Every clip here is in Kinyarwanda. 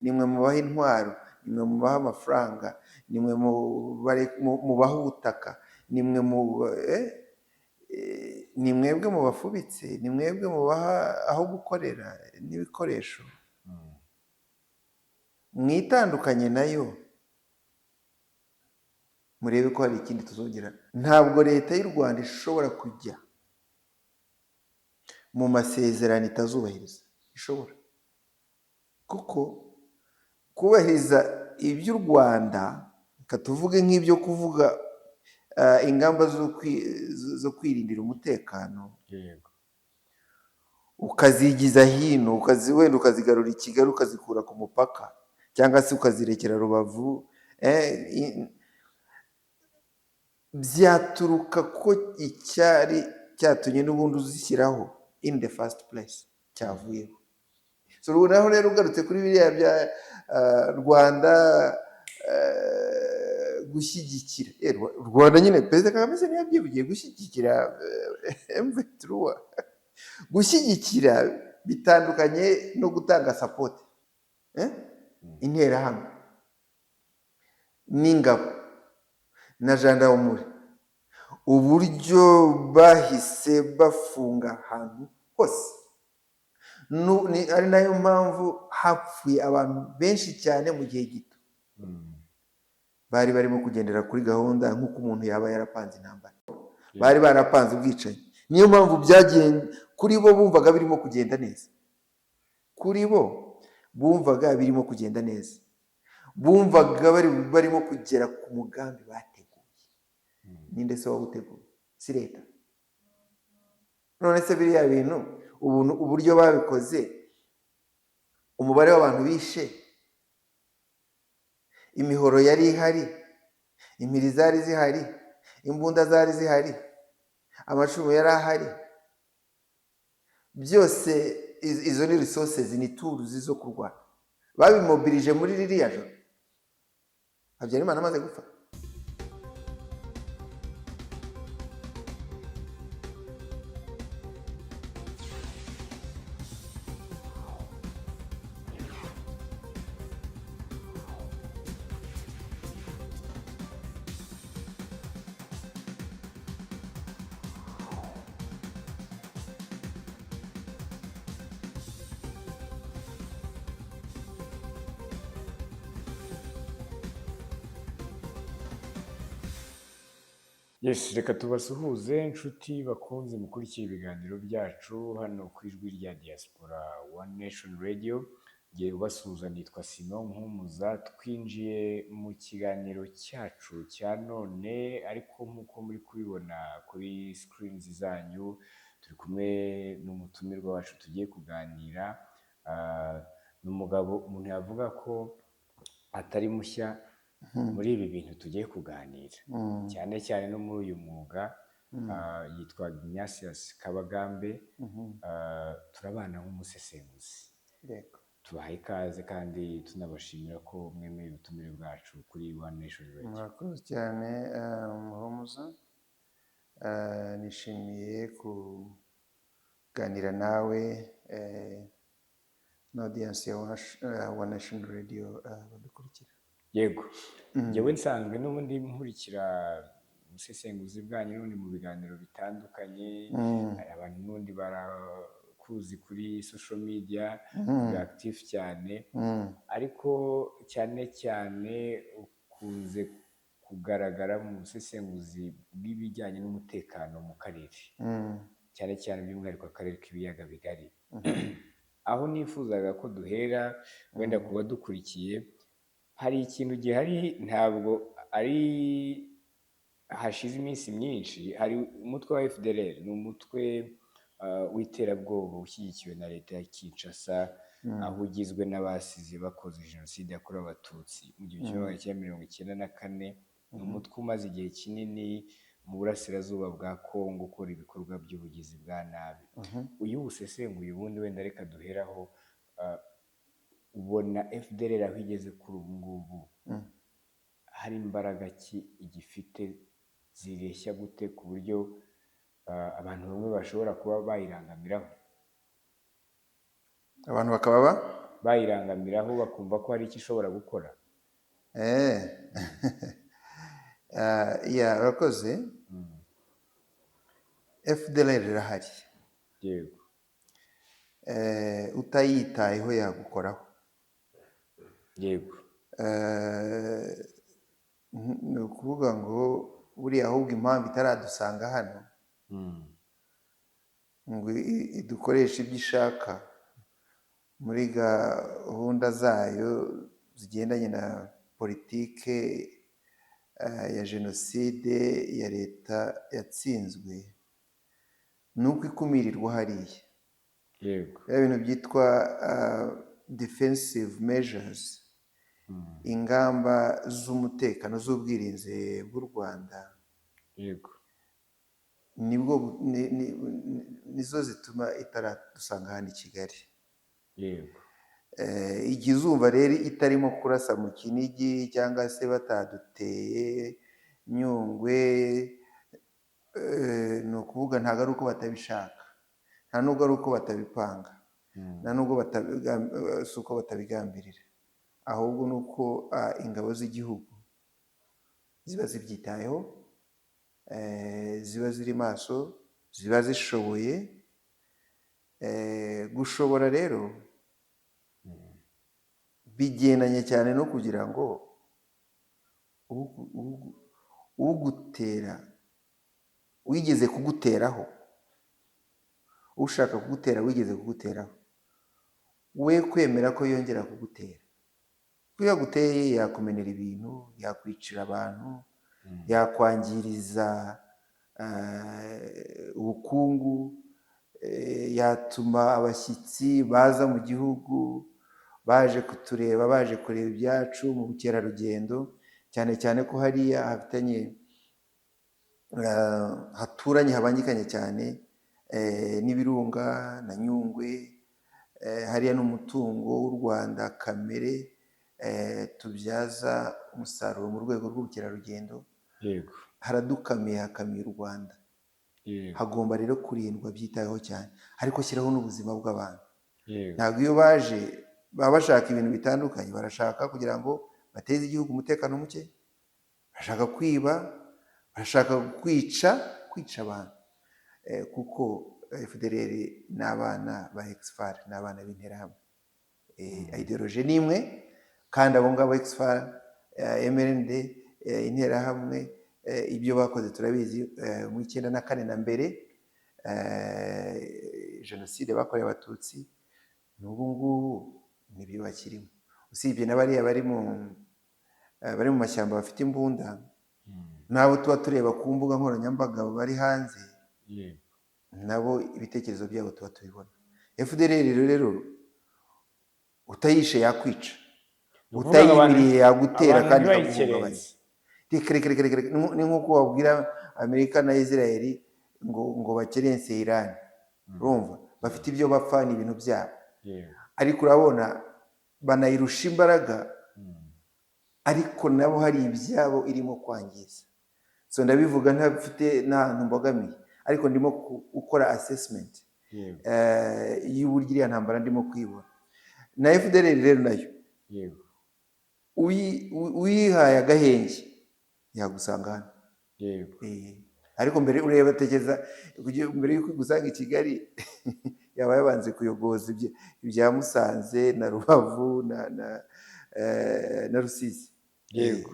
Nimwe mubaha intwaro, nimwe mubaha amafaranga, nimwe mubaha ubutaka, nimwe mu ni mwebwe mubafubitse, ni mwebwe mubaha aho gukorera n'ibikoresho. Mwitandukanye nayo, murebe ko hari ikindi tuzongera. Ntabwo leta y'u Rwanda ishobora kujya mu masezerano itazubahiriza, ishobora kuko kubahiriza iby'u Rwanda, reka tuvuge nk'ibyo kuvuga ingamba zo kwirindira umutekano, ukazigiza hino, wenda ukazigarura i Kigali, ukazikura ku mupaka cyangwa se ukazirekera Rubavu, byaturuka ko icyari cyatumye n'ubundi uzishyiraho in the first place cyavuyeho. So ubu naho rero ugarutse kuri biriya bya Rwanda, gushyigikira Rwanda nyine, Perezida Kagame se ntiyabyivugiye gushyigikira M23? Gushyigikira bitandukanye no gutanga support. Interahamwe n'ingabo na gendarmerie, uburyo bahise bafunga ahantu hose, ari nayo mpamvu hapfuye abantu benshi cyane mu gihe gito. Bari barimo kugendera kuri gahunda nk'uko umuntu yaba yarapanze intambara, bari barapanze ubwicanyi. Niyo mpamvu byagiye kuri bo bumvaga birimo kugenda neza, kuri bo bumvaga birimo kugenda neza, bumvaga barimo kugera ku mugambi bateguye. Ninde se wawuteguye? Si leta? None se biriya bintu, uburyo babikoze, umubare w'abantu bishe, imihoro yari ihari, impiri zari zihari, imbunda zari zihari, amacumu yari ahari, byose izo ni resources, ni tools zo kurwana. Babimobilije muri ririya joro Habyarimana amaze gupfa. Yes, reka tubasuhuze inshuti bakunze mukurikiye ibiganiro byacu hano ku Ijwi rya Diaspora, One Nation Radio. Ngiye ubasuhuza nitwa Simon Mpumuza. Twinjiye mu kiganiro cyacu cya none, ariko nk'uko muri kubibona kuri screens zanyu, turi kumwe n'umutumirwa wacu tugiye kuganira. Ni umugabo umuntu yavuga ko atari mushya muri ibi bintu tugiye kuganira, cyane cyane no muri uyu mwuga. Yitwa Ignatius Kabagambe. Turabana nk'umusesenguzi. Tubahaye ikaze kandi tunabashimira ko mwemeye ubutumire bwacu kuri One Nation Radio. Murakoze cyane, Muhumuza. Nishimiye kuganira nawe na audience ya One Nation Radio badukurikira. Yego, njyewe nsanzwe n'ubundi nkurikira ubusesenguzi bwanyu n'ubundi mu biganiro bitandukanye. Hari abantu n'ubundi barakuzi kuri social media, uri active cyane, ariko cyane cyane ukunze kugaragara mu busesenguzi bw'ibijyanye n'umutekano mu karere, cyane cyane by'umwihariko akarere k'Ibiyaga Bigari. Aho nifuzaga ko duhera, wenda ku badukurikiye, hari ikintu gihari, ntabwo ari hashize iminsi myinshi, hari umutwe wa FDLR, ni umutwe w'iterabwoba ushyigikiwe na leta ya Kinshasa, aho ugizwe n'abasize bakoze jenoside yakorewe Abatutsi mu 1994. Ni umutwe umaze igihe kinini mu burasirazuba bwa Kongo ukora ibikorwa by'ubugizi bwa nabi. Uyu usesenguye ubundi, wenda reka duheraho, ubona FDLR aho igeze kuri ubu ngubu, hari imbaraga ki igifite, zireshya gute ku buryo abantu bamwe bashobora kuba bayirangamiraho? Abantu bakaba ba Bayirangamiraho bakumva ko hari icyo ishobora gukora. Yeah, urakoze. FDLR irahari. Utayitayeho yagukoraho. Ni ukuvuga ngo buriya ahubwo impamvu itaradusanga hano ngo idukoreshe ibyo ishaka muri gahunda zayo zigendanye na politike ya jenoside ya leta yatsinzwe, ni uko ikumirirwa hariya. Biriya bintu byitwa defensive measures, ingamba z'umutekano z'ubwirinzi bw'u Rwanda, nibwo nizo zituma itaradusanga hano i Kigali. Igihe uzumva rero itarimo kurasa mu Kinigi cyangwa se bataduteye Nyungwe, ni ukuvuga ntabwo ari uko batabishaka, nta nubwo ari uko batabipanga, nta nubwo si uko batabigambirira, ahubwo ni uko ingabo z'igihugu ziba zibyitayeho, ziba ziri maso, ziba zishoboye. Gushobora rero bigendanye cyane no kugira ngo ugutera wigeze kuguteraho, ushaka kugutera wigeze kuguteraho, we kwemera ko yongera kugutera. Kuko iyo aguteye yakumenera ibintu, yakwicira abantu, yakwangiriza ubukungu, yatuma abashyitsi baza mu gihugu baje kutureba, baje kureba ibyacu mu bukerarugendo, cyane cyane ko hariya hafitanye haturanye, habangikanye cyane n'ibirunga na Nyungwe. Hariya ni umutungo w'u Rwanda kamere tubyaza umusaruro mu rwego rw'ubukerarugendo. Haradukamiye, hakamiye u Rwanda. Hagomba rero kurindwa byitaweho cyane, ariko shyiraho n'ubuzima bw'abantu. Ntabwo iyo baje baba bashaka ibintu bitandukanye, barashaka kugira ngo bateze igihugu umutekano muke, barashaka kwiba, barashaka kwica abantu. Kuko FDLR ni abana ba ex-FAR, ni abana b'Interahamwe. Idéologie ni imwe, kandi abo ngabo ex-FAR, MRND, Interahamwe, ibyo bakoze turabizi mu 94 na mbere, jenoside bakorewe Abatutsi, n'ubu ngubu nibyo bakirimo. Usibye na bariya bari mu mashyamba bafite imbunda, n'abo tuba tureba ku mbuga nkoranyambaga bari hanze, nabo ibitekerezo byabo tuba tubibona. FDLR rero utayishe yakwica, Ni ukuvuga ngo abantu utayimiriye yagutera abantu kandi ikaguhungabanya. ntibayikerense. Reka, reka, reka, reka, reka. Ni nk'uko wabwira Amerika na Israel ngo bakerense Iran. Urumva bafite ibyo bapfa, ni ibintu byabo, ariko urabona banayirusha imbaraga, ariko nabo hari ibyabo irimo kwangiza. So ndabivuga ntafite n'ahantu mbogamiye, ariko ndimo gukora assessment y'uburyo iriya ntambara ndimo kuyibona. Na FDLR rero nayo uyihaye agahenge yagusanga hano. Ariko mbere ureba, tekereza mbere y'uko igusanga i Kigali yaba yabanze kuyogoza ibya Musanze na Rubavu na Rusizi.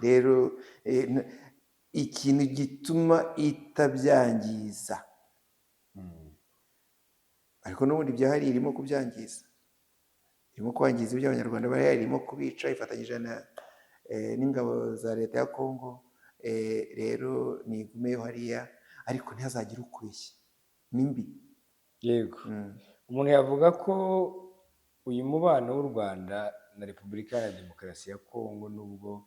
Rero ikintu gituma itabyangiza, ariko n'ubundi byahari irimo kubyangiza, irimo kwangiza ibyo Abanyarwanda bari, irimo kubica ifatanyije n'ingabo za leta ya Kongo. Rero nigumeyo hariya, ariko ntihazagire ukubeshya, ni mbi. Umuntu yavuga ko uyu mubano w'u Rwanda na Repubulika ya Demokarasi ya Kongo, nubwo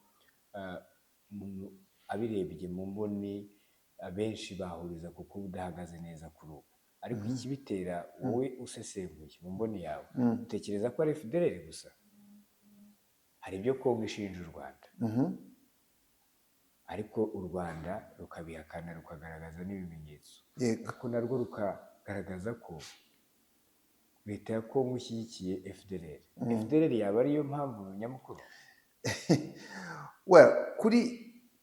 umuntu abirebye mu mboni abenshi bahuriza ku kuba udahagaze neza kuri ubu, ariko ikibitera wowe usesenguye mu mboni yawe, utekereza ko ari FDLR gusa? Hari ibyo Kongo ishinja u Rwanda, ariko u Rwanda rukabihakana, rukagaragaza n'ibimenyetso, ariko narwo rukagaragaza ko Leta ya Kongo ishyigikiye FDLR. FDLR yaba ariyo mpamvu nyamukuru? Well,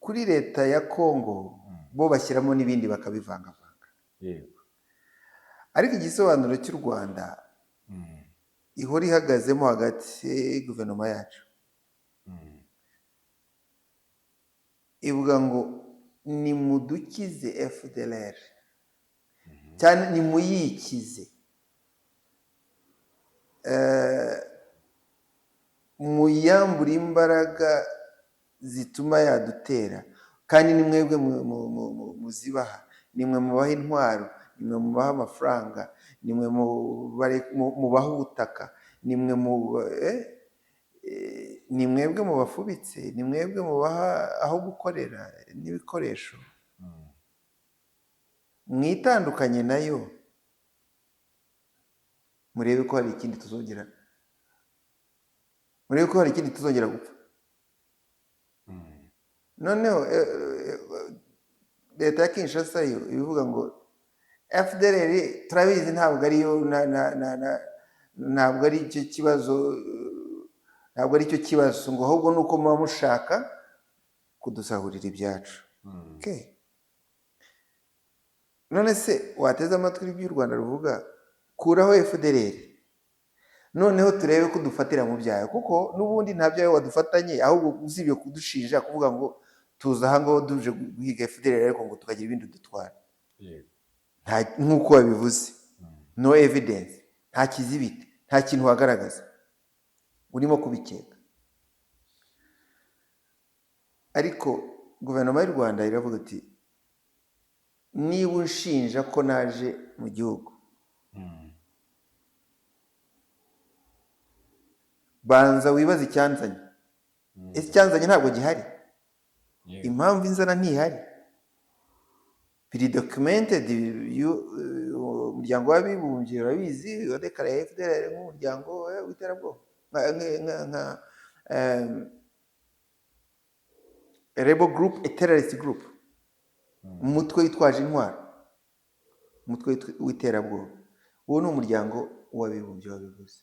kuri leta ya Congo bo bashyiramo n'ibindi bakabivangavanga, ariko igisobanuro cy'u Rwanda ihora ihagazemo hagati, guverinoma yacu ivuga ngo nimudukize FDLR cyane, nimuyikize, muyambure imbaraga zituma yadutera, kandi ni mwebwe muzibaha, nimwe mubaha intwaro, nimwe mubaha amafaranga, nimwe mubaha ubutaka, nimwe ni mwebwe mubafubitse, ni mwebwe mubaha aho gukorera n'ibikoresho. Mwitandukanye nayo, murebe ko hari ikindi tuzongera, murebe ko hari ikindi tuzongera gupfa. Noneho leta ya Kinshasa yo ibivuga ngo FDLR turabizi, ntabwo ariyo ntabwo ari cyo kibazo, ntabwo ari cyo kibazo, ngo ahubwo ni uko muba mushaka kudusahurira ibyacu. Okay. None se wateze amatwi ibyo u Rwanda ruvuga? Kuraho FDLR, noneho turebe ko dufatira mu byayo, kuko n'ubundi nta byayo wadufatanye, ahubwo usibye kudushinja kuvuga ngo tuza aha ngaho duje guhiga FDLR, ariko ngo tukagira ibindi dutwara. Nk'uko wabivuze, no evidence, nta kizibiti, nta kintu wagaragaza, urimo kubikeka. Ariko guverinoma y'u Rwanda iravuga iti: "Niba unshinja ko naje mu gihugu, banza wibaze icyanzanye. Ese icyanzanye ntabwo gihari? Impamvu inzara ntihari, biri documented. Umuryango w'Abibumbye urabizi, wadeclaraye FDLR nk'umuryango w'iterabwoba, nka rebel group, a terrorist group, umutwe witwaje intwaro, umutwe w'iterabwoba. Uwo ni Umuryango w'Abibumbye wabivuze.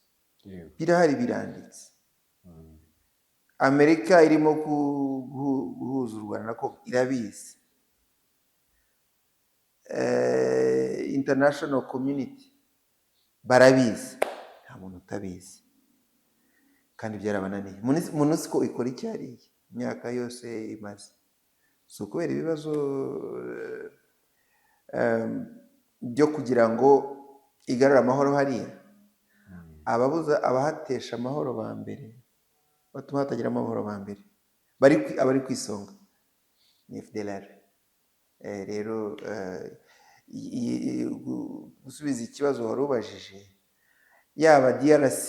Birahari, biranditse. Amerika irimo guhuza u Rwanda nako irabizi. International community barabizi, nta muntu utabizi, kandi byarabananiye. MONUSCO ikora icyo hariya imyaka yose imaze, si ukubera ibibazo byo kugira ngo igarure amahoro hariya? Ababuza, abahatesha amahoro ba mbere, batuma hatagira amahoro ba mbere, abari ku isonga ni FDLR. Rero gusubiza ikibazo wari ubajije, yaba DRC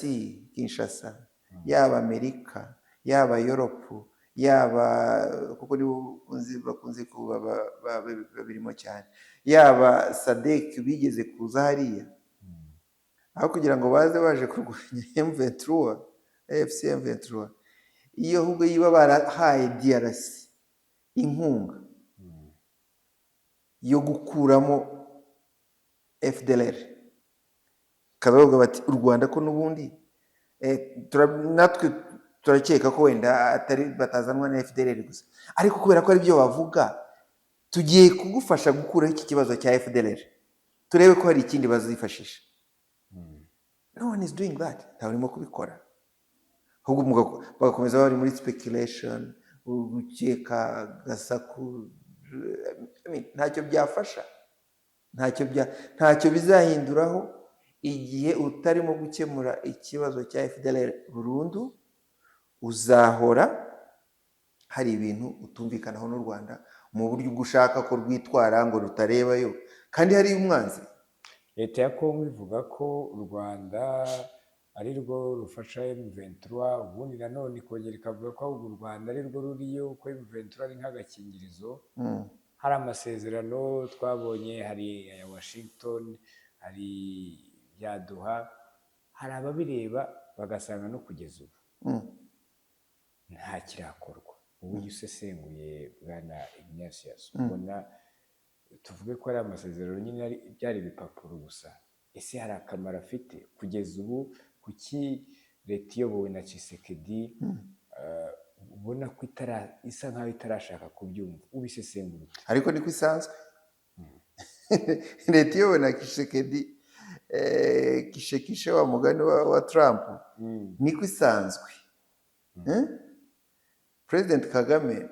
Kinshasa, yaba Amerika, yaba Europe, yaba, kuko nibo bakunze kuba babirimo cyane, yaba SADC bigeze kuza hariya, aho kugira ngo baze baje kurwanya M23, AFC M23, iyo ahubwo yiba barahaye DRC inkunga yo gukuramo FDLR, bakavuga bati: "U Rwanda ko n'ubundi natwe turakeka ko wenda atari batazanwa na FDLR gusa, ariko kubera ko ari byo bavuga, tugiye kugufasha gukuraho iki kibazo cya FDLR, turebe ko hari ikindi bazifashisha." No one is doing that, ntawe urimo kubikora, ahubwo bagakomeza bari muri speculation, gukeka gasaku. I mean, ntacyo byafasha, ntacyo bizahinduraho igihe utarimo gukemura ikibazo cya FDLR burundu. Uzahora hari ibintu utumvikanaho n'u Rwanda mu buryo ubwo ushaka ko rwitwara ngo rutarebayo, kandi hariyo umwanzi. Leta ya Kongo ivuga ko u Rwanda ari rwo rufasha M23, ubundi nanone ikongera ikavuga ko ahubwo u Rwanda ari rwo ruriyo, ko M23 ari nk'agakingirizo. Hari amasezerano twabonye, hari aya Washington, hari ibya Doha, hari ababireba bagasanga no kugeza ubu nta kirakorwa. Ubu iyo usesenguye, bwana Ignatius, ubona tuvuge ko ari amasezerano nyine byari ibipapuro gusa? Ese hari akamaro afite kugeza ubu? Kuki leta iyobowe na Tshisekedi ubona ko isa nkaho itarashaka kubyumva? Ubisesengura ute? Ariko niko isanzwe. Leta iyobowe na Tshisekedi, kishekishe wa mugani wa Trump, niko isanzwe. Eh? President Kagame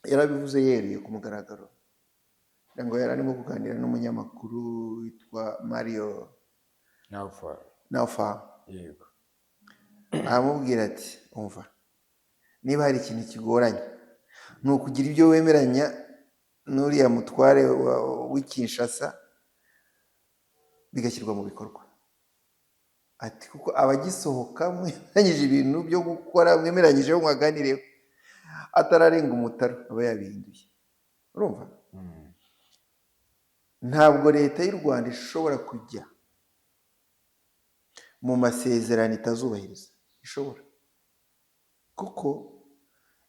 yarabivuze yeruye ku mugaragaro, ngo yari arimo kuganira n'umunyamakuru witwa Mario Nawfal. Nawfal. Aramubwira ati: "Umva, niba hari ikintu kigoranye ni ukugira ibyo wemeranya n'uriya mutware w'i Kinshasa bigashyirwa mu bikorwa." Ati: "Kuko abagisohoka mwemeranyije ibintu byo gukora, mwemeranyijeho, mwaganireho, atararenga umutaro aba yabihinduye." Urumva, ntabwo leta y'u Rwanda ishobora kujya mu masezerano itazubahiriza. Ishobora, kuko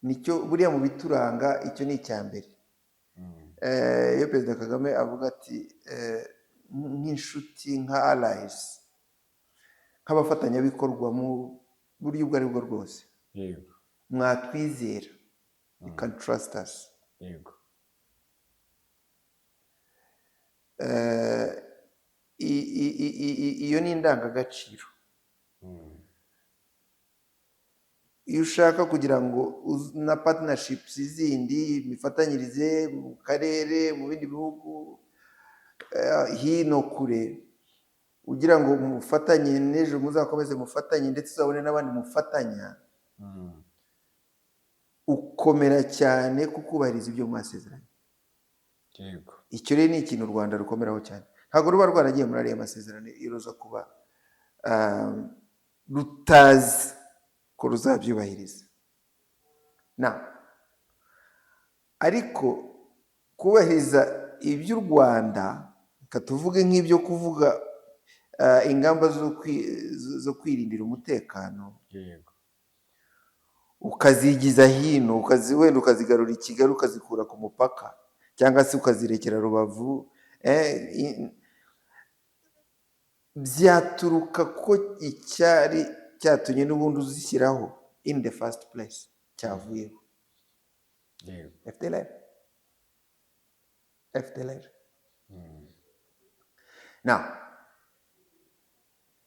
nicyo buriya mu bituranga, icyo ni icya mbere. Iyo Perezida Kagame avuga ati nk'inshuti, nka allies, nk'abafatanyabikorwa mu buryo ubwo ari bwo bwose, mwatwizera, you can trust us. Iyo ni indangagaciro. Iyo ushaka kugira ngo na partnerships zindi, imifatanyirize mu karere, mu bindi bihugu, hino kure, ugira ngo mufatanye n'ejo muzakomeze mufatanye, ndetse uzabone n'abandi mufatanya, ukomera cyane kukubahiriza ibyo mwasezeranye. Icyo rero ni ikintu u Rwanda rukomeraho cyane. Ntabwo ruba rwaragiye muri ariya masezerano iyo ruza kuba rutazi ko ruzabyubahiriza. Na ariko kubahiriza iby'u Rwanda, reka tuvuge nk'ibyo kuvuga ingamba zo kwirindira umutekano, ukazigiza hino, wenda ukazigarura i Kigali, ukazikura ku mupaka, cyangwa se ukazirekera Rubavu, byaturuka ko icyari cyatumye n'ubundi uzishyiraho in the first place cyavuyeho. FDLR, FDLR. Now,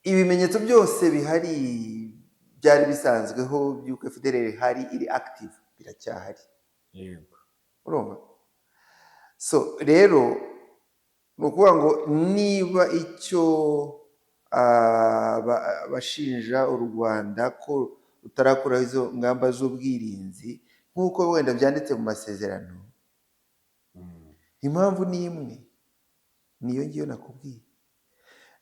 ibimenyetso byose bihari byari bisanzweho by'uko FDLR ihari, iri active, biracyahari. Urumva, so rero ni ukuvuga ngo niba icyo bashinja u Rwanda ko rutarakuraho izo ngamba z'ubwirinzi nk'uko wenda byanditse mu masezerano, impamvu ni imwe, niyo ngiyo nakubwiye,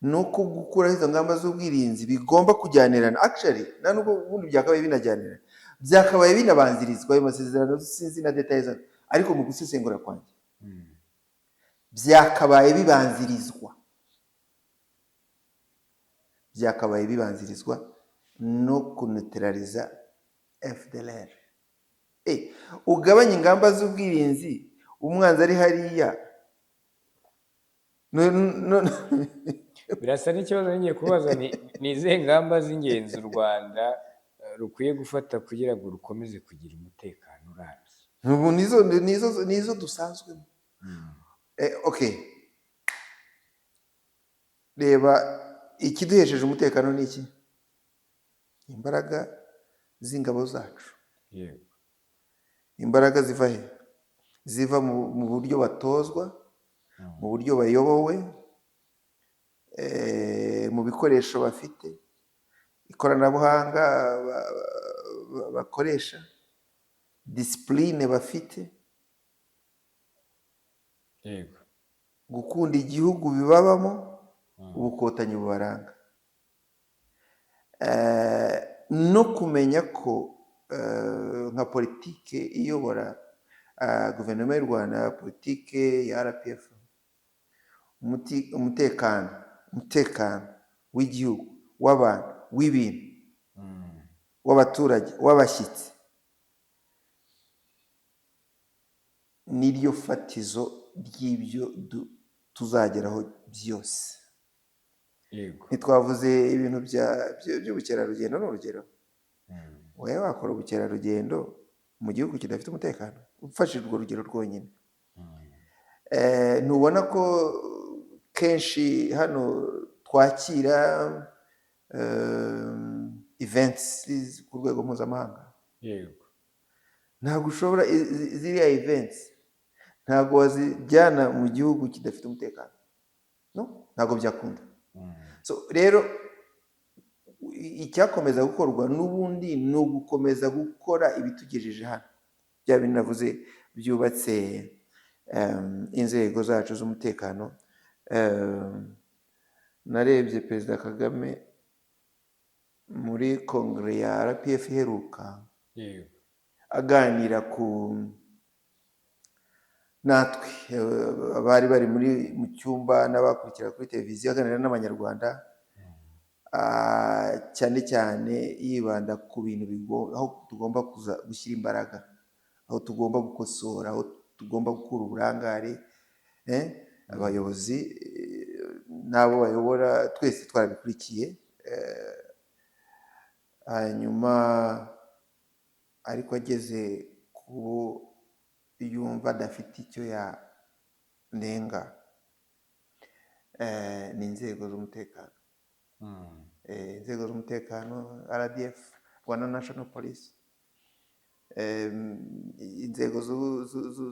ni uko gukuraho izo ngamba z'ubwirinzi bigomba kujyanirana. Actually, nta nubwo ubundi byakabaye binajyanirana, byakabaye binabanzirizwa ayo masezerano. Sinzi na détails zayo, ariko mu gusesengura kwanjye byakabaye bibanzirizwa no kuneutraliza FDLR. Ugabanye ingamba z'ubwirinzi, umwanzi ari hariya. Birasa n'ikibazo ngiye kubaza: ni izihe ngamba z'ingenzi u Rwanda rukwiye gufata kugira ngo rukomeze kugira umutekano urambye? Ubu nizo dusanzwemo. Okay, reba, ikiduhesheje umutekano ni iki? Imbaraga z'ingabo zacu. Imbaraga ziva he? Ziva mu buryo batozwa, mu buryo bayobowe, mu bikoresho bafite, ikoranabuhanga bakoresha, discipline bafite, gukunda igihugu bibabamo, ubukotanyi bubaranga, no kumenya ko nka politike iyobora guverinoma y'u Rwanda, politike ya RPF, umutekano w'igihugu, w'abantu, w'ibintu, w'abaturage, w'abashyitsi, niryo fatizo ry'ibyo tuzageraho byose. Ntitwavuze ibintu by'ubukerarugendo, ni urugero. Wowe wakora ubukerarugendo mu gihugu kidafite umutekano? Ufashe urwo rugero rwonyine. Ntubona ko kenshi hano twakira events ku rwego mpuzamahanga? Yego. Ntabwo ushobora ziriya events, ntabwo wazijyana mu gihugu kidafite umutekano. No, ntabwo byakunda. So rero icyakomeza gukorwa n'ubundi ni ugukomeza gukora ibitugejeje hano, bya bintu navuze byubatse inzego zacu z'umutekano. Narebye Perezida Kagame muri kongere ya RPF iheruka, aganira ku natwe abari bari mu cyumba n'abakurikira kuri televiziyo, aganira n'Abanyarwanda, cyane cyane yibanda ku bintu aho tugomba kuza gushyira imbaraga, aho tugomba gukosora, aho tugomba gukura uburangare. Abayobozi n'abo bayobora twese twarabikurikiye. Hanyuma ariko ageze ku yumva adafite icyo yanenga, ni inzego z'umutekano. Inzego z'umutekano, RDF, Rwanda National Police, inzego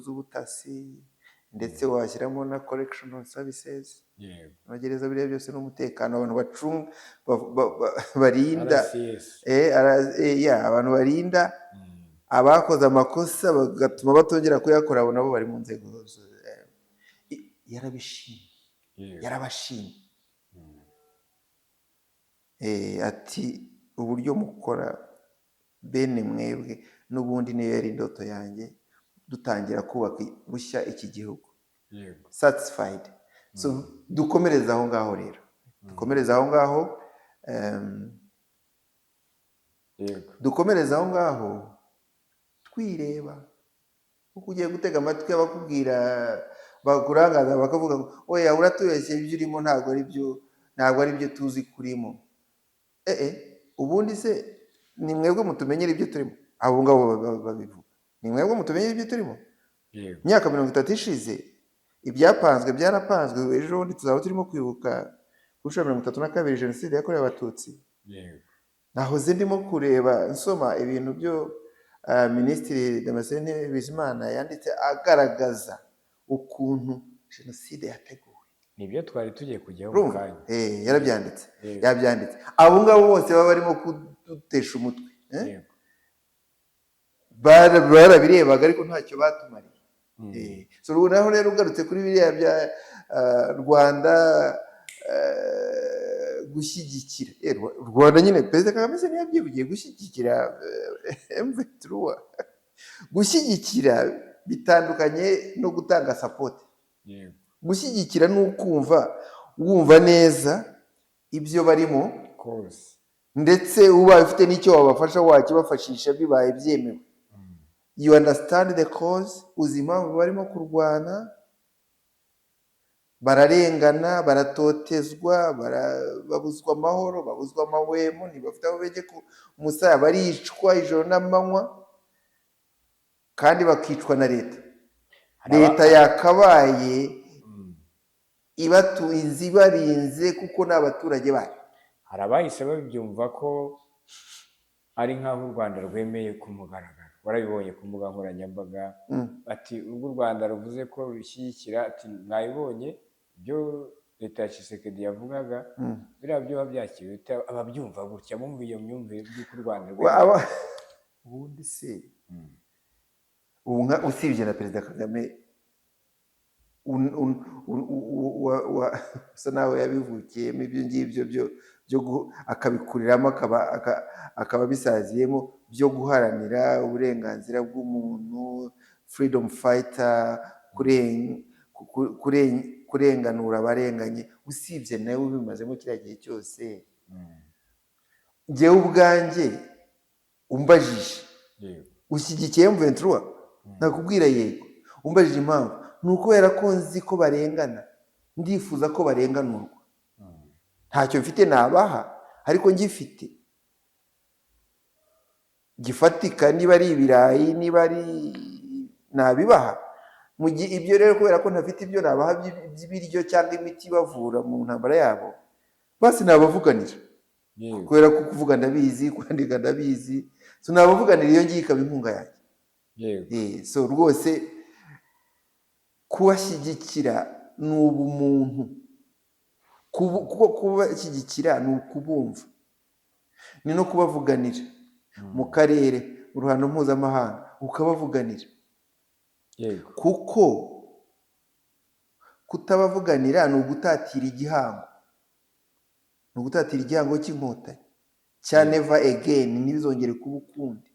z'ubutasi, ndetse washyiramo na correctional services, amagereza, biriya byose n'umutekano, abantu bacunga, barinda RCS. Ya, abantu barinda abakoze amakosa bagatuma batongera kuyakora, abo nabo bari mu nzego yarabishimye. Yarabashimye. Ati uburyo mukora bene mwebwe n'ubundi niyo yari indoto yanjye dutangira kubaka bushya iki gihugu. Satisfied. So dukomereze aho ngaho rero, dukomereze aho ngaho, dukomereze aho ngaho twireba, kuko ugiye gutega amatwi abakubwira bakurangaza, bakavuga ngo oya, uratubeshye, ibyo urimo ntabwo ari byo, ntabwo ari byo tuzi kurimo. Ubundi se ni mwebwe mutumenyera ibyo turimo? Abo ngabo babivuga, ni mwebwe mutumenyera ibyo turimo? Imyaka 30 ishize ibyapanzwe byarapanzwe. Ejo bundi tuzaba turimo kwibuka ku nshuro ya 32 Jenoside yakorewe Abatutsi. Nahoze ndimo kureba, nsoma ibintu byo Minisitiri Damascene Bizimana yanditse agaragaza ukuntu jenoside yateguwe. Nibyo twari tugiye kujyaho mu Urumva? kanya. Yarabyanditse. Yabyanditse. Abo ngabo bose baba barimo kudutesha umutwe, eh? Barabirebaga ariko ntacyo batumariye. So ubu naho rero ugarutse kuri biriya bya Rwanda, gushyigikira Rwanda nyine, Perezida Kagame se ntiyabyivugiye gushyigikira M23? Gushyigikira bitandukanye no gutanga support. Gushyigikira ni ukumva wumva neza ibyo barimo, Kose. ndetse ubaye ufite n'icyo wabafasha wakibafashisha bibaye byemewe. You understand the cause, uzi impamvu barimo kurwana, bararengana, baratotezwa, babuzwa amahoro, babuzwa amahwemo, ntibafite aho begeka umusaya, baricwa ijoro n'amanywa kandi bakicwa na leta. Leta yakabaye ibatuinze, ibarinze, kuko ni abaturage bayo. Hari abahise babyumva ko ari nk'aho u Rwanda rwemeye ku mugaragaro. Warabibonye ku mbuga nkoranyambaga, ati ubwo u Rwanda ruvuze ko rushyigikira, ati mwabibonye ibyo leta ya Tshisekedi yavugaga, biriya byo byakiriwe ababyumva gutya, bumva iyo myumvire by'uko u Rwanda rwemeye. Ubundi se ubu nka usibye na Perezida Kagame usa naho yabivukiyemo ibyo ngibyo byo akabikuriramo, akaba abisaziyemo, byo guharanira uburenganzira bw'umuntu, freedom fighter, kurenganura abarenganye, usibye nawe ubimazemo kiriya gihe cyose, njyewe ubwanjye umbajije ushyigikiye M23, nakubwira yego. Umbajije impamvu, ni ukubera ko nzi ko barengana, ndifuza ko barenganurwa. Ntacyo mfite nabaha, ariko ngifite gifatika, niba ari ibirayi, niba ari nabibaha. Mu gihe ibyo rero, kubera ko ntafite ibyo nabaha by'ibiryo cyangwa imiti ibavura mu ntambara yabo, basi nabavuganira. Kubera ko kuvuga ndabizi, kwandika ndabizi, so nabavuganira, iyo ngiyo ikaba inkunga yanjye. So rwose kubashyigikira ni ubumuntu. Kuko kubashyigikira ni ukubumva, ni no kubavuganira mu karere, mu ruhando mpuzamahanga ukabavuganira. Kuko kutabavuganira ni ugutatira igihango, ni ugutatira igihango cy'Inkotanyi cya never again, ntibizongere kuba ukundi.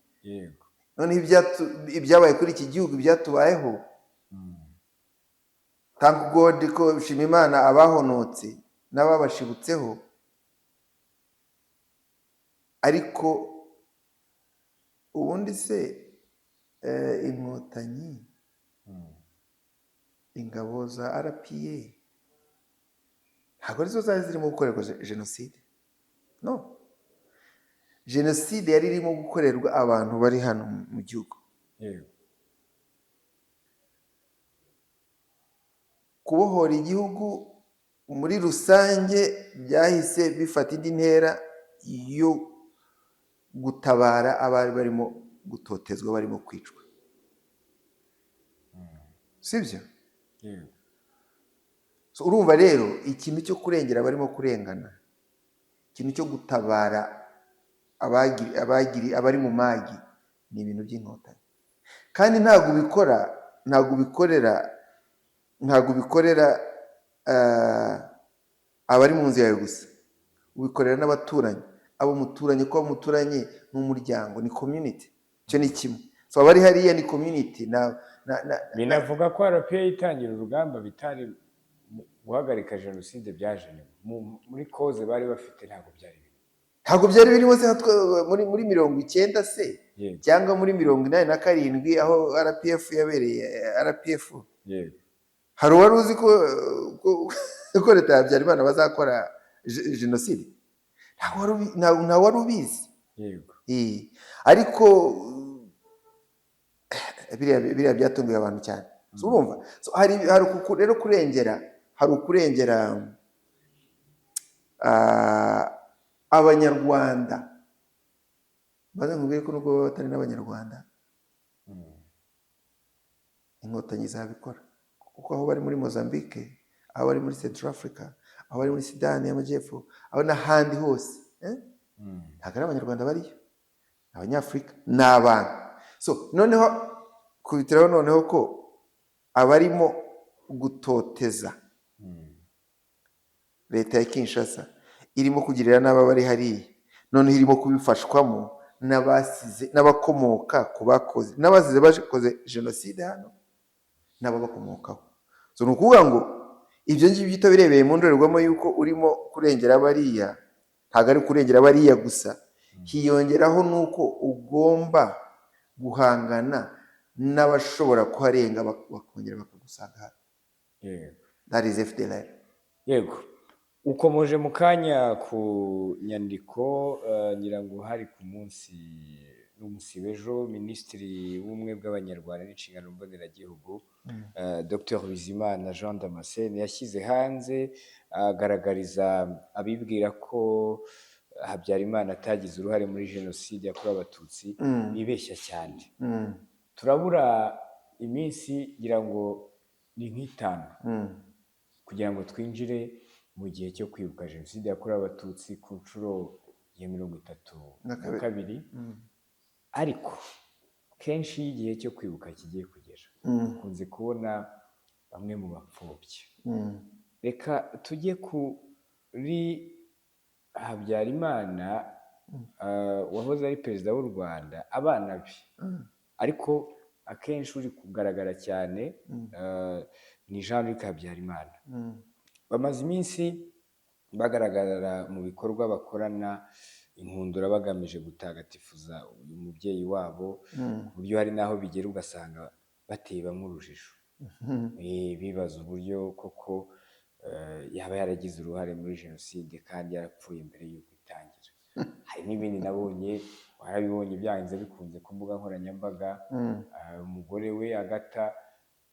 Noneho ibyabaye kuri iki gihugu, ibyatubayeho, thank God ko, shima Imana abahonotse n'ababashibutseho, ariko ubundi se Inkotanyi, ingabo za RPA, ntabwo arizo zari zirimo gukorerwa jenoside. No, jenoside yari irimo gukorerwa abantu bari hano mu gihugu. Kubohora igihugu muri rusange byahise bifata indi ntera yo gutabara abari barimo gutotezwa, barimo kwicwa, sibyo? Yego. So, urumva rero ikintu cyo kurengera abarimo kurengana, ikintu cyo gutabara abari mu magi, ni ibintu by'Inkotanyi. Kandi ntabwo ubikora, ntabwo ubikorera abari mu nzu yawe gusa, ubikorera n'abaturanyi, abo muturanye, kuko abo muturanye ni umuryango, ni community. Icyo ni kimwe. So abari hariya ni community na Binavuga ko RPA itangira urugamba bitari guhagarika jenoside, byaje nyuma. Muri cause bari bafite ntabwo byari biri. Ntabwo byari birimo se muri 90 se? Yego. Cyangwa muri 87 aho RPF yabereye, RPF, hari uwari uzi ko leta ya Habyarimana bazakora jenoside? Nta wari ubizi. Ariko biriya byatunguye abantu cyane. So, urumva, so, hari rero kurengera, hari ukurengera Abanyarwanda. Maze nkubwire ko nubwo baba batari n'Abanyarwanda, Inkotanyi zabikora, kuko aho bari muri Mozambique, aho bari muri Central Africa, aho bari muri Sudani y'Amajyepfo, aho n'ahandi hose, eh? Ntabwo ari Abanyarwanda bariyo, ni Abanyafurika, ni abantu. So noneho kubitiraho noneho ko abarimo gutoteza, leta ya Kinshasa irimo kugirira nabi abari hariya, noneho irimo kubifashwamo n'abasize, n'abakomoka ku bakoze, n'abasize bakoze jenoside hano n'ababakomokaho. So ni ukuvuga ngo ibyo ngibyo utabirebeye mu ndorerwamo y'uko urimo kurengera bariya, ntabwo ari kurengera bariya gusa, hiyongeraho n'uko ugomba guhangana n'abashobora kuharenga bakongera bakagusanga hano. That is FDLR. Yego, ukomoje mu kanya ku nyandiko, ngira ngo hari ku munsi n'umunsi w'ejo, Minisitiri w'Ubumwe bw'Abanyarwanda n'Inshingano Mboneragihugu, Dr Bizimana Jean Damascene, yashyize hanze agaragariza abibwira ko Habyarimana atagize uruhare muri jenoside yakorewe Abatutsi bibeshya cyane. Turabura iminsi, ngira ngo ni nk'itanu, kugira ngo twinjire mu gihe cyo kwibuka jenoside yakorewe Abatutsi ku nshuro ya mirongo itatu na na kabiri. kabiri. Ariko kenshi iyo igihe cyo kwibuka kigiye kugera, ukunze kubona bamwe mu bapfobya. Reka tujye kuri Habyarimana, wahoze ari perezida w'u Rwanda, abana be, ariko akenshi uri kugaragara cyane ni Jean Luc Habyarimana. Bamaze iminsi bagaragara mu bikorwa bakorana inkundura bagamije gutagatifuza uyu mubyeyi wabo, ku buryo hari n'aho bigera ugasanga bateye bamwe urujijo, bibaza uburyo koko yaba yaragize uruhare muri jenoside kandi yarapfuye mbere y'uko itangira. Hari n'ibindi nabonye, warabibonye byanze bikunze ku mbuga nkoranyambaga, umugore we Agata,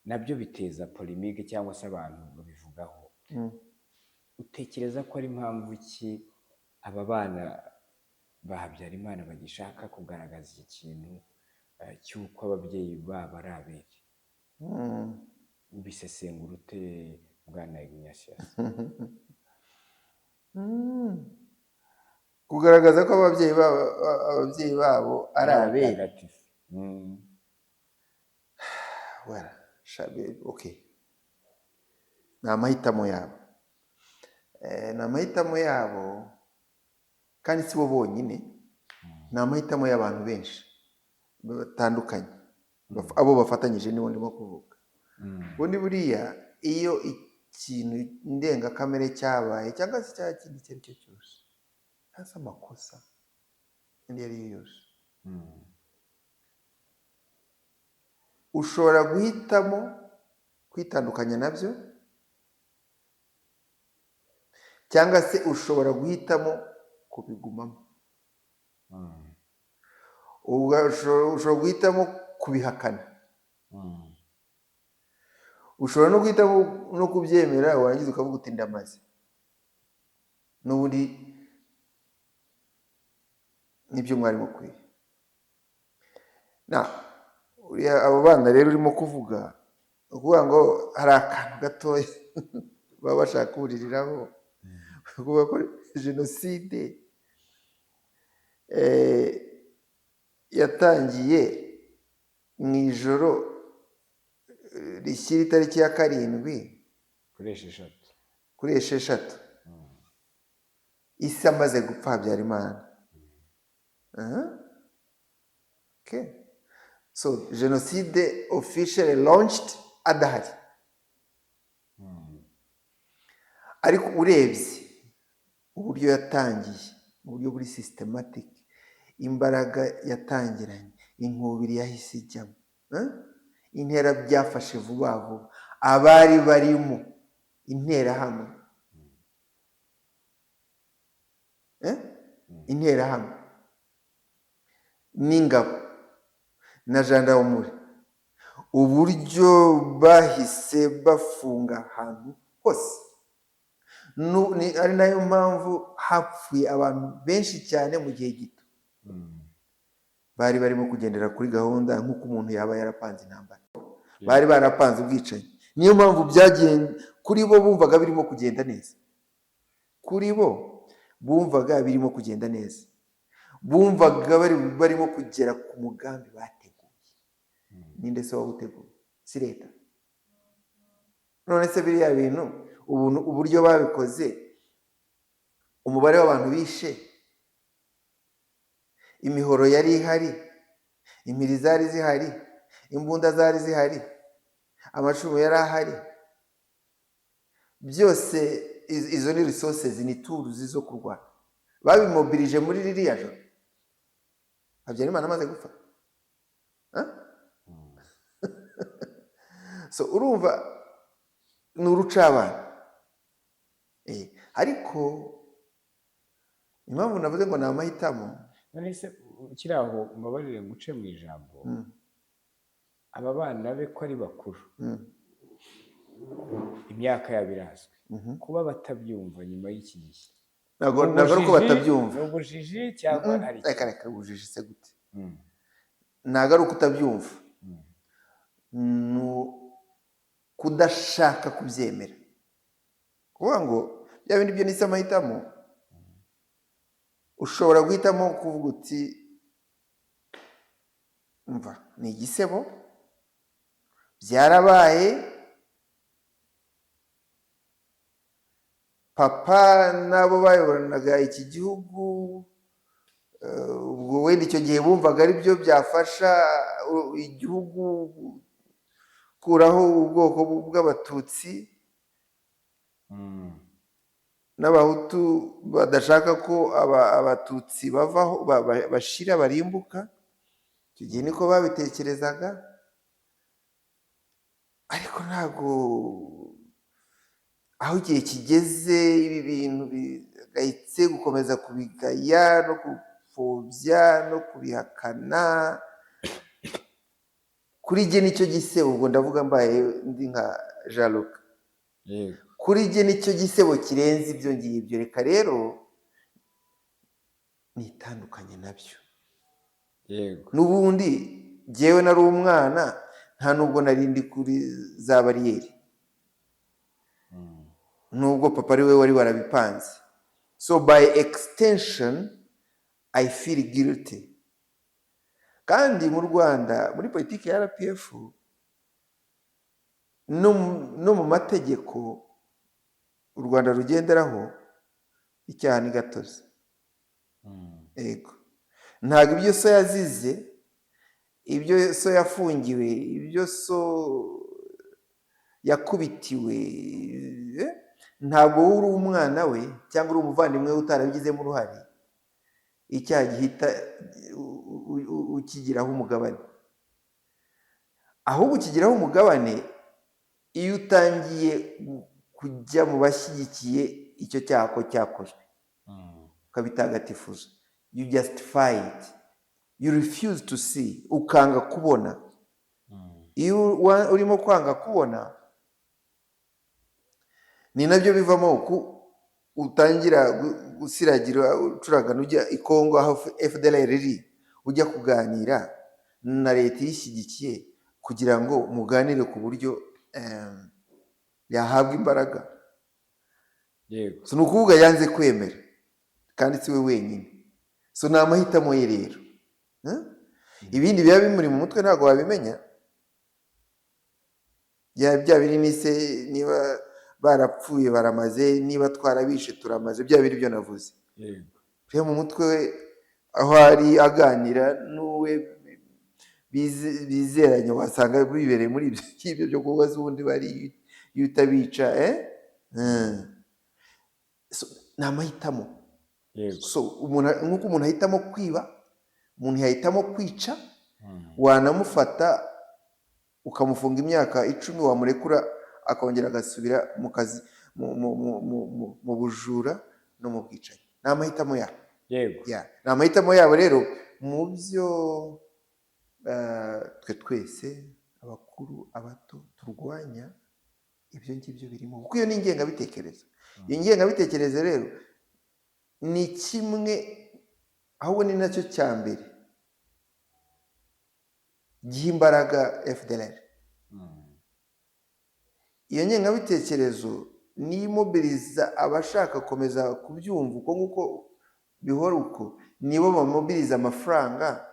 nabyo biteza polémique cyangwa se abantu babivugaho. Utekereza ko ari impamvu ki aba bana ba Habyarimana bagishaka kugaragaza iki kintu cy'uko ababyeyi babo ari abere? Ubisesengura ute, bwana Ignatius? Kugaragaza ko ababyeyi babo ari abere? Abatagatifu. Voilà. Okay, ni amahitamo yabo. Ni amahitamo yabo kandi si bo bonyine, ni amahitamo y'abantu benshi batandukanye, abo bafatanyije nibo ndimo kuvuga. Ubundi buriya iyo ikintu ndengakamere cyabaye cyangwa se cya kindi icyo ari cyo cyose, cyangwa se amakosa indi iyo ari yo yose, ushobora guhitamo kwitandukanya nabyo cyangwa se ushobora guhitamo kubigumamo. Ushobora guhitamo kubihakana, ushobora no guhitamo no kubyemera, warangiza ukavuga uti: "Ndamaze, n'ubundi nibyo mwari mukwiye." Na uriya, abo bana rero urimo kuvuga, ni ukuvuga ngo hari akantu gatoya baba bashaka kubuririraho, kuvuga ko jenoside yatangiye mu ijoro rishyira itariki ya 7 Kuri 6. Kuri 6, isi amaze gupfa, Habyarimana. Aha. Okay. So jenoside officially launched adahari. Ariko urebye uburyo yatangiye, uburyo buri systematic, imbaraga yatangiranye, inkubiri yahise ijyamo, eh? Intera byafashe vuba vuba, abari barimo Interahamwe, eh? Interahamwe n'ingabo na gendarmerie, uburyo bahise bafunga ahantu hose, ari nayo mpamvu hapfuye abantu benshi cyane mu gihe gito. Bari barimo kugendera kuri gahunda nk'uko umuntu yaba yarapanze intambara, bari barapanze ubwicanyi. Niyo mpamvu byagiye kuri bo bumvaga birimo kugenda neza, kuri bo bumvaga birimo kugenda neza, bumvaga barimo kugera ku mugambi bateguye. Ninde se wawuteguye? Si leta? None se biriya bintu, uburyo babikoze, umubare w'abantu bishe, imihoro yari ihari, impiri zari zihari, imbunda zari zihari, amacumu yari ahari, byose izo ni resources, ni tools zo kurwana. Babimobilije muri ririya joro Habyarimana amaze gupfa. Huh? So urumva ni urucabana. Ariko impamvu navuze ngo ni amahitamo. None se ukiri aho, mbabarire nguce mu ijambo, aba bana be ko ari bakuru, imyaka yabo irazwi, kuba batabyumva nyuma y'iki gihe? Ntabwo ari uko batabyumva. Ni ubujiji cyangwa hari Reka reka, ubujiji se gute? Ntabwo ari uko utabyumva, ni kudashaka kubyemera. Kuvuga ngo bya bindi byo nise amahitamo, ushobora guhitamo kuvuga uti: "Mva ni igisebo, byarabaye, papa n'abo bayoboranaga iki gihugu, ubwo wenda icyo gihe bumvaga ari byo byafasha igihugu gukuraho ubwoko bw'Abatutsi n'Abahutu badashaka ko Abatutsi bavaho, bashira, barimbuka." Icyo gihe niko babitekerezaga, ariko ntabwo Aho igihe kigeze, ibi bintu bigayitse, gukomeza kubigaya no gupfobya no kubihakana, kuri jye nicyo gisebo. Ubwo ndavuga mbaye ndi nka Jean Luc. Kuri jye nicyo gisebo kirenze ibyo ngibyo. Reka rero nitandukanye nabyo. N'ubundi jyewe nari umwana, nta nubwo nari ndi kuri za bariyeri, nubwo papa ari we wari warabipanze. So by extension I feel guilty. Kandi mu Rwanda, muri politiki ya RPF no mu mategeko u Rwanda rugenderaho, icyaha ni gatozi. Yego, ntabwo ibyo so yazize, ibyo so yafungiwe, ibyo so yakubitiwe, ntabwo wowe uri umwana we cyangwa uri umuvandimwe we utarabigizemo uruhare, icyaha gihita ukigiraho umugabane. Ahubwo ukigiraho umugabane iyo utangiye kujya mu bashyigikiye icyo cyaha ko cyakozwe, ukabitagatifuza. You justify it, you refuse to see, ukanga kubona. Iyo urimo kwanga kubona, ni nabyo bivamo ku utangira gusiragira, ucuragana, ujya i Kongo aho FDLR iri, ujya kuganira na leta iyishyigikiye kugira ngo muganire ku buryo yahabwa imbaraga. So ni ukuvuga yanze kwemera, kandi si we wenyine. So ni amahitamo ye rero. Ibindi biba bimuri mu mutwe ntabwo wabimenya. Bya biri nise niba barapfuye baramaze, niba twarabishe turamaze, bya biri byo navuze. Rero mu mutwe we aho ari aganira n'uwe bizeranye, wasanga bibereye muri ibyo ngibyo byo kubaza ubundi bari iyo utabica, eh? So, ni amahitamo. So umuntu, nk'uko umuntu ahitamo kwiba, umuntu yahitamo kwica. Wanamufata ukamufunga imyaka 10, wamurekura akongera agasubira mu kazi, mu bujura no mu bwicanyi. Ni amahitamo yabo. Ya, ni amahitamo yabo. Rero mu byo twe twese, abakuru, abato, turwanya, ibyo ngibyo birimo, kuko iyo ni ingengabitekerezo. Iyo ngengabitekerezo rero ni kimwe, ahubwo ni nacyo cya mbere giha imbaraga FDLR. Iyo ngengabitekerezo niyo imobiliza abashaka gukomeza kubyumva uko nguko bihora uko, nibo bamobiliza amafaranga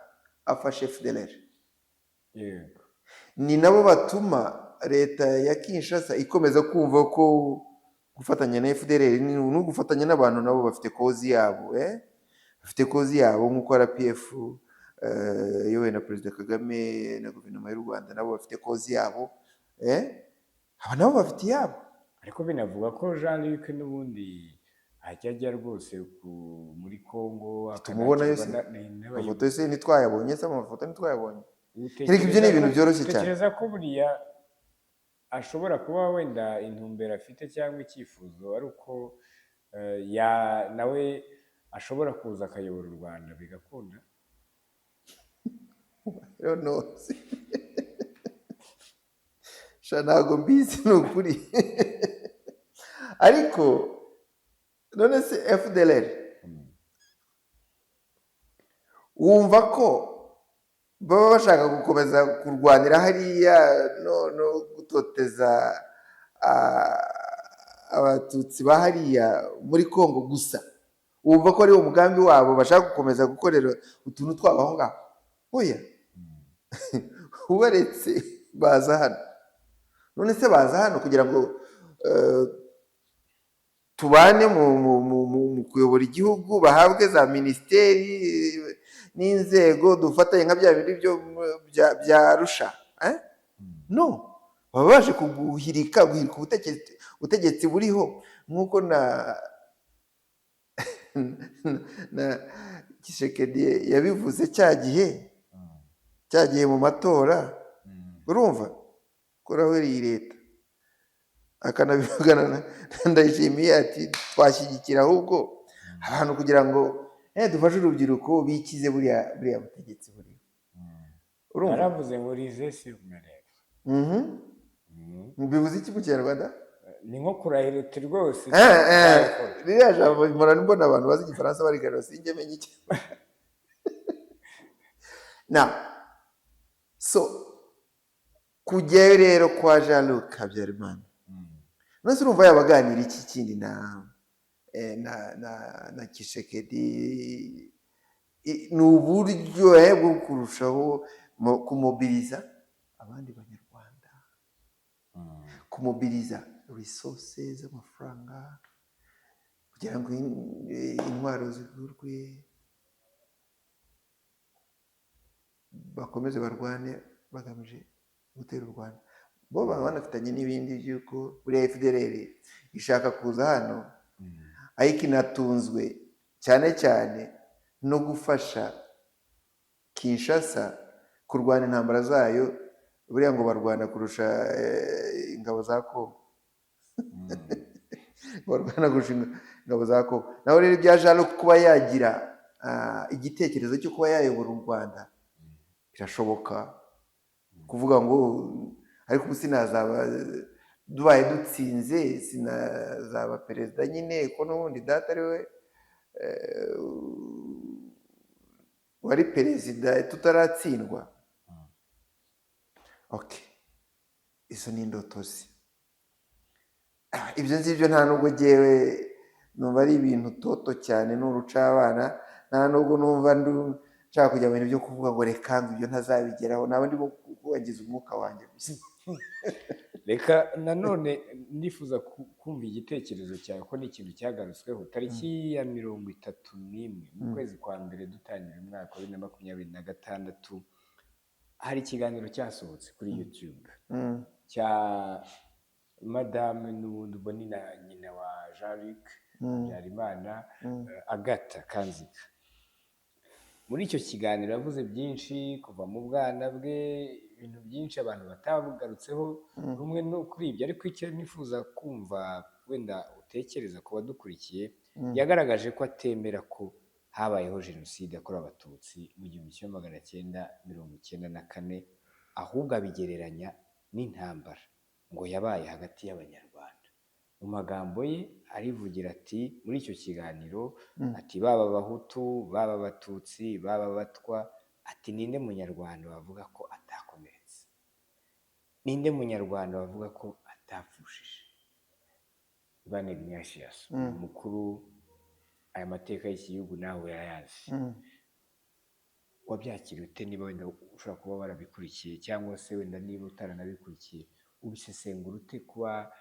afasha FDLR. Ni nabo batuma leta ya Kinshasa ikomeza kumva ko gufatanya na FDLR ni no gufatanya n'abantu nabo bafite cause yabo, eh? Bafite cause yabo nk'uko RPF iyobowe na Perezida Kagame na guverinoma y'u Rwanda nabo bafite cause yabo, eh? Aba nabo bafite iyabo. Ariko binavuga ko Jean Luc n'ubundi ajya ajya rwose muri Congo. Tumubonayo se? Akanakirwa n'abayobozi. Amafoto yose ntitwayabonye se? Amafoto ntitwayabonye? Utekereza Erega ibyo ni ibintu byoroshye cyane. Utekereza ko buriya ashobora kuba wenda intumbero afite cyangwa icyifuzo ari uko nawe ashobora kuza akayobora u Rwanda bigakunda? I don't know. Sha, ntabwo mbizi, ni ukuri. Ariko none se FDLR wumva ko baba bashaka gukomeza kurwanira hariya no gutoteza Abatutsi ba hariya muri Congo gusa? Wumva ko ari umugambi wabo, bashaka gukomeza gukorera utuntu twabo aho ngaho? Oya, ubaretse baza hano. None se baza hano kugira ngo tubane mu kuyobora igihugu, bahabwe za minisiteri n'inzego, dufatanye nka bya bindi byo bya Arusha, eh? No baba baje kuguhirika, guhirika ubutegetsi buriho, nk'uko na Tshisekedi yabivuze cya gihe mu matora. Urumva koraho iyi leta Akanabivugana na Ndayishimiye, ati twashyigikira ahubwo abantu kugira ngo dufashe urubyiruko bikize buriya butegetsi buriho. Urumva? Yaravuze ngo "Lisez sur mes lèvres." Bivuze iki mu Kinyarwanda? Ni nko kurahira uti rwose nzabikora. Ririya jambo mpora mbona abantu bazi Igifaransa barigarura, sinjye menya icyo na so kujyayo rero kwa Jean Luc Habyarimana. None se urumva yaba aganira iki kindi na Tshisekedi? Ni uburyo bwo kurushaho kumobiliza abandi Banyarwanda, kumobiliza resources z'amafaranga kugira ngo intwaro zigurwe, bakomeze barwane bagamije gutera u Rwanda. Bo baba banafitanye n'ibindi by'uko buriya FDLR ishaka kuza hano, ariko inatunzwe cyane cyane no gufasha Kinshasa kurwana intambara zayo. Buriya ngo barwana kurusha ingabo za Congo, barwana kurusha ingabo za Congo. Naho rero ibya Jean Luc kuba yagira igitekerezo cyo kuba yayobora u Rwanda, birashoboka kuvuga ngo ariko ubu sinazaba, dubaye dutsinze sinazaba perezida nyine, ko n'ubundi data ari we wari perezida tutaratsindwa. Okay, izo ni indoto ze. Ibyo ngibyo nta nubwo jyewe numva ari ibintu toto cyane, ni urucabana. Nta nubwo numva nshaka kujya mu bintu byo kuvuga ngo reka ngo ibyo ntazabigeraho, naba ndimo kubangiza umwuka wanjye gusa. Reka nanone nifuza kumva igitekerezo cyawe, ko ni ikintu cyagarutsweho tariki ya 31 mu kwezi kwa mbere, dutangira umwaka wa 2026. Hari ikiganiro cyasohotse kuri YouTube cya madame, n'ubundi ubwo ni na nyina wa Jean Luc Habyarimana, Agatha Kanziga. Muri icyo kiganiro yavuze byinshi kuva mu bwana bwe, ibintu byinshi abantu batagarutseho rumwe no kuri ibyo. Ariko icyo nifuza kumva wenda utekereza ku badukurikiye, yagaragaje ko atemera ko habayeho jenoside yakorewe Abatutsi mu 1994, ahubwo abigereranya n'intambara ngo yabaye hagati y'Abanyarwanda. Mu magambo ye arivugira ati muri icyo kiganiro, ati baba Abahutu, baba Abatutsi, baba Abatwa, ati ninde Munyarwanda wavuga ko atakomeretse? Ninde Munyarwanda wavuga ko atapfushije? Bwana Ignatius, umukuru, aya mateka y'iki gihugu nawe urayazi. Wabyakiriye ute, niba wenda ushobora kuba warabikurikiye, cyangwa se wenda niba utaranabikurikiye, ubisesengura ute kuba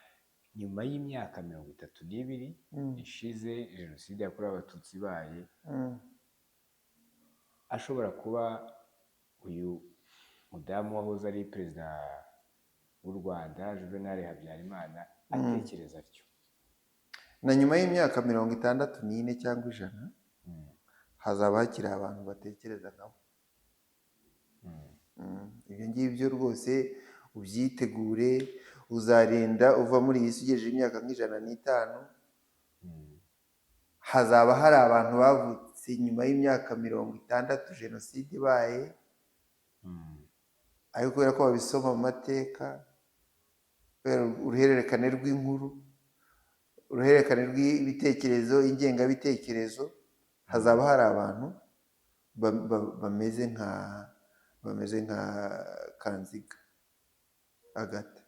nyuma y'imyaka 32 ishize jenoside yakorewe Abatutsi ibaye, ashobora kuba uyu mudamu wahoze ari perezida w'u Rwanda Juvenal Habyarimana atekereza atyo? Na nyuma y'imyaka 64 cyangwa 100, hazaba hakiri abantu batekereza nkabo. Ibyo ngibyo rwose ubyitegure, uzarinda uva muri iyi si ugejeje imyaka nka 105, hazaba hari abantu bavutse nyuma y'imyaka 60 jenoside ibaye, ariko kubera ko babisoma mu mateka, kubera uruhererekane rw'inkuru, uruhererekane rw'ibitekerezo, ingengabitekerezo, hazaba hari abantu bameze nka Kanziga Agathe,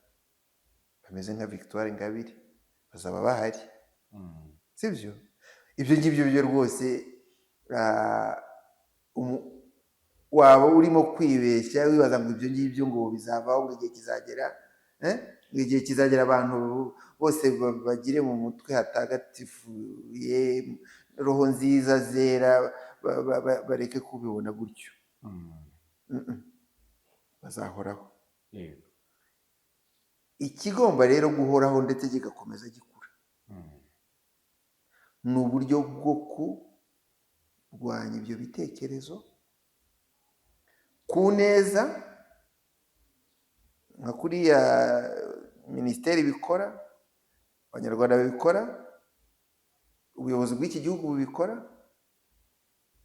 bameze nka Victoire Ingabire, bazaba bahari. Sibyo? Ibyo ngibyo byo rwose, waba urimo kwibeshya wibaza ngo ibyo ngibyo ngo bizavaho, ngo igihe kizagera, ngo igihe kizagera abantu bose bagire mu mutwe hatagatifuye, roho nziza zera, bareke kubibona gutyo. Bazahoraho. Ikigomba rero guhoraho ndetse kigakomeza gikura ni uburyo bwo kurwanya ibyo bitekerezo ku neza, nka kuriya minisiteri bikora. Abanyarwanda babikora, ubuyobozi bw'iki gihugu bubikora,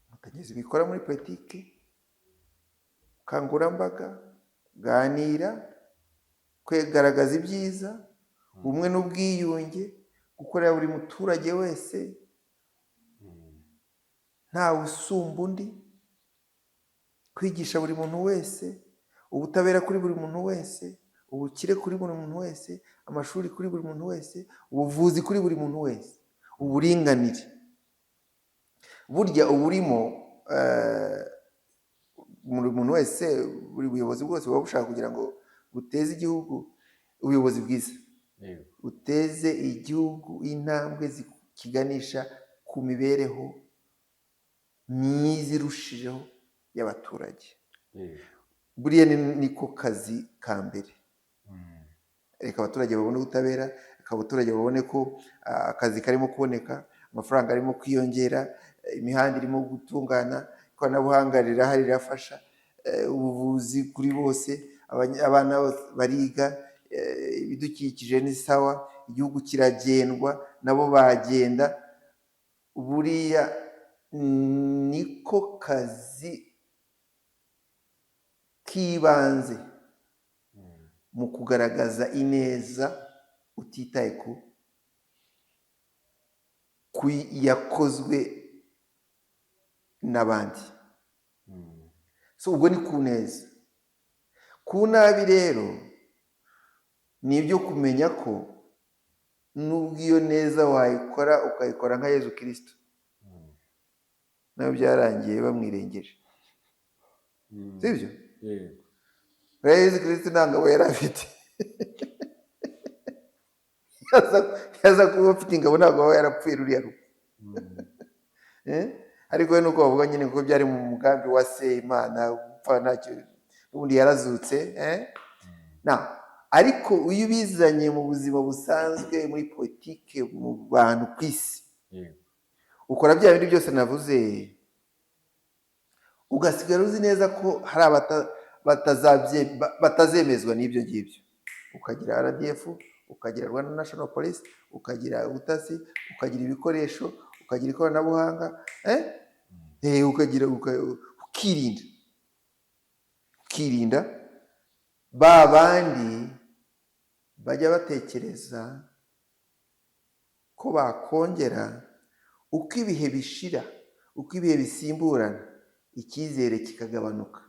Inkotanyi zibikora muri politiki, ubukangurambaga, kuganira, kwegaragaza ibyiza, ubumwe n'ubwiyunge, gukorera buri muturage wese ntawe usumba undi, kwigisha buri muntu wese, ubutabera kuri buri muntu wese, ubukire kuri buri muntu wese, amashuri kuri buri muntu wese, ubuvuzi kuri buri muntu wese, uburinganire. Burya uburimo buri muntu wese, buri buyobozi bwose buba bushaka kugira ngo buteze igihugu, ubuyobozi bwiza buteze igihugu intambwe zikiganisha ku mibereho myiza irushijeho y'abaturage. Buriya niko kazi ka mbere. Reka abaturage babone ubutabera, reka abaturage babone ko akazi karimo kuboneka, amafaranga arimo kwiyongera, imihanda irimo gutungana, ikoranabuhanga rirahari rirafasha, ubuvuzi kuri bose, abana bose bariga, ibidukikije ni sawa, igihugu kiragendwa, nabo bagenda. Buriya niko kazi k'ibanze mu kugaragaza ineza, utitaye ku yakozwe n'abandi. So ubwo ni ku neza. Ku nabi rero ni ibyo kumenya ko nubwo iyo neza wayikora, ukayikora nka Yezu Kirisito, nawe byarangiye bamwirengeje, sibyo? Yego. Buriya Yezu Kirisito nta ngabo yari afite. Yaza kuba afite ingabo, ntabwo aba yarapfuye ruriya rupfu. Eh? Ariko we nuko bavuga nyine kuko byari mu mugambi wa se Imana gupfa, ntacyo, n'ubundi yarazutse, eh? Na ariko iyo ubizanye mu buzima busanzwe, muri politike, mu bantu ku isi, ukora bya bindi byose navuze, ugasigara uzi neza ko hari batazemezwa n'ibyo ngibyo, ukagira RDF, ukagira Rwanda National Police, ukagira ubutasi, ukagira ibikoresho, ukagira ikoranabuhanga, eh? Ukagira ukirinda ba bandi bajya batekereza ko bakongera. Uko ibihe bishira, uko ibihe bisimburana, icyizere kikagabanuka,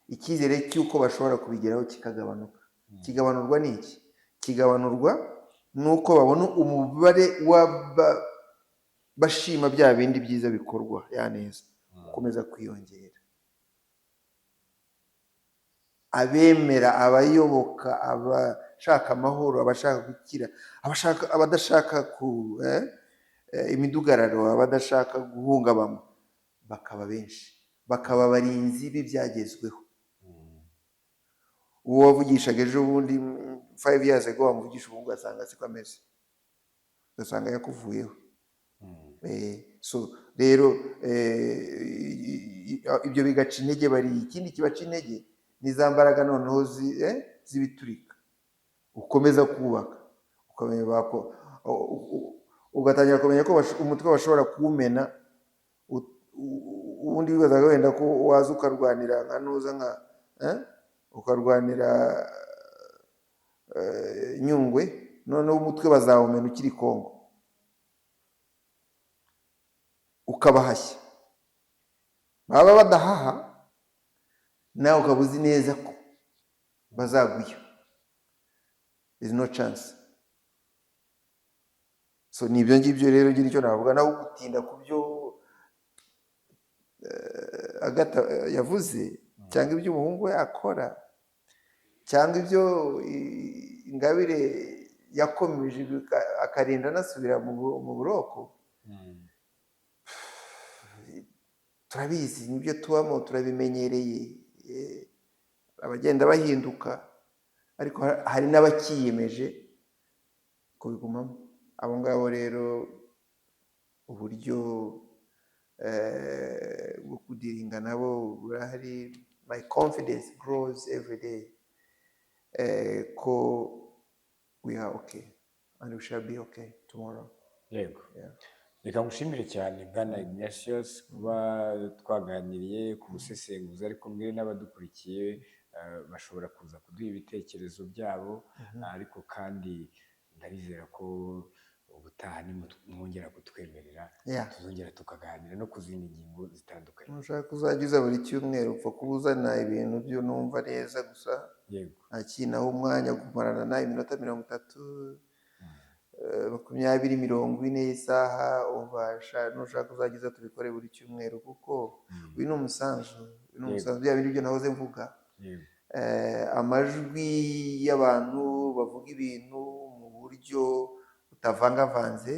icyizere cy'uko bashobora kubigeraho kikagabanuka. Kigabanurwa n'iki? Kigabanurwa n'uko babona umubare w'abashima bya bindi byiza bikorwa, ya neza, ukomeza kwiyongera, abemera, abayoboka, abashaka amahoro, abashaka gukira, abashaka, abadashaka ku imidugararo, abadashaka guhungabanywa, bakaba benshi, bakaba abarinzi b'ibyagezweho. Uwo wavugishaga ejo bundi, 5 years ago, wamuvugisha ubu ugasanga siko ameze, ugasanga yakuvuyeho. So rero ibyo bigaca intege bari. Ikindi kibaca intege ni za mbaraga noneho z'ibiturika. Ukomeza kubaka, ukamenya ugatangira kumenya ko umutwe bashobora kuwumena. Ubundi wibazaga wenda ko waza ukarwanira nka nuza, nka ukarwanira Nyungwe, noneho umutwe bazawumena ukiri Kongo, ukabahashya. Baba badahaha, nawe ukaba uzi neza ko bazagwa. Iyo is no chance. So ni ibyo ngibyo rero ngira icyo navuga. Nawe gutinda ku byo Agatha yavuze, cyangwa ibyo umuhungu we akora, cyangwa ibyo Ingabire yakomeje akarinda anasubira mu buroko, turabizi, nibyo tubamo, turabimenyereye. Abagenda bahinduka, ariko hari n'abakiyemeje kubigumamo. Abo ngabo rero, uburyo bwo kudealinga nabo burahari. My confidence grows every day ko we are okay. And we shall be okay tomorrow. Yeah. Reka ngushimire cyane, bwana Ignatius, kuba twaganiriye ku busesenguzi, ariko mbwire n'abadukurikiye bashobora kuza kuduha ibitekerezo byabo. Ariko kandi ndarizera ko ubutaha nimwongera kutwemerera tuzongera tukaganira no ku zindi ngingo zitandukanye. Nushaka uzajya uza buri cyumweru, upfa kuba uzana ibintu byo numva neza gusa. Nta kintu aho umwanya kumarana nawe iminota 30, 20, 40, isaha, ubasha. Nushaka uzajya uza tubikore buri cyumweru, kuko uyu ni umusanzu, uyu ni umusanzu, bya bindi byo nahoze mvuga. Amajwi y'abantu bavuga ibintu mu buryo butavangavanze,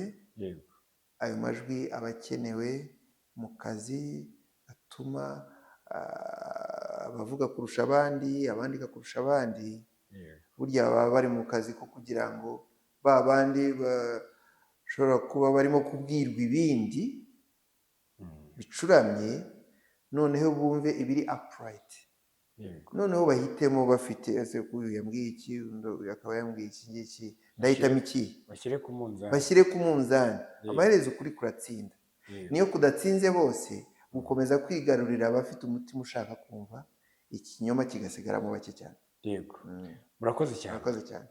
ayo majwi aba akenewe mu kazi gatuma abavuga kurusha abandi, abandika kurusha abandi, burya baba bari mu kazi ko kugira ngo ba bandi bashobora kuba barimo kubwirwa ibindi bicuramye, noneho bumve ibiri upright, noneho bahitemo bafite: ese uyu yambwiye iki, undi akaba yambwiye iki ngiki, ndahitamo iki? Bashyire ku munzani. Bashyire ku munzani. Amaherezo ukuri kuratsinda. Niyo kudatsinze bose, gukomeza kwigarurira abafite umutima ushaka kumva, ikinyoma kigasigaramo bake cyane. Yego, murakoze cyane. Murakoze cyane.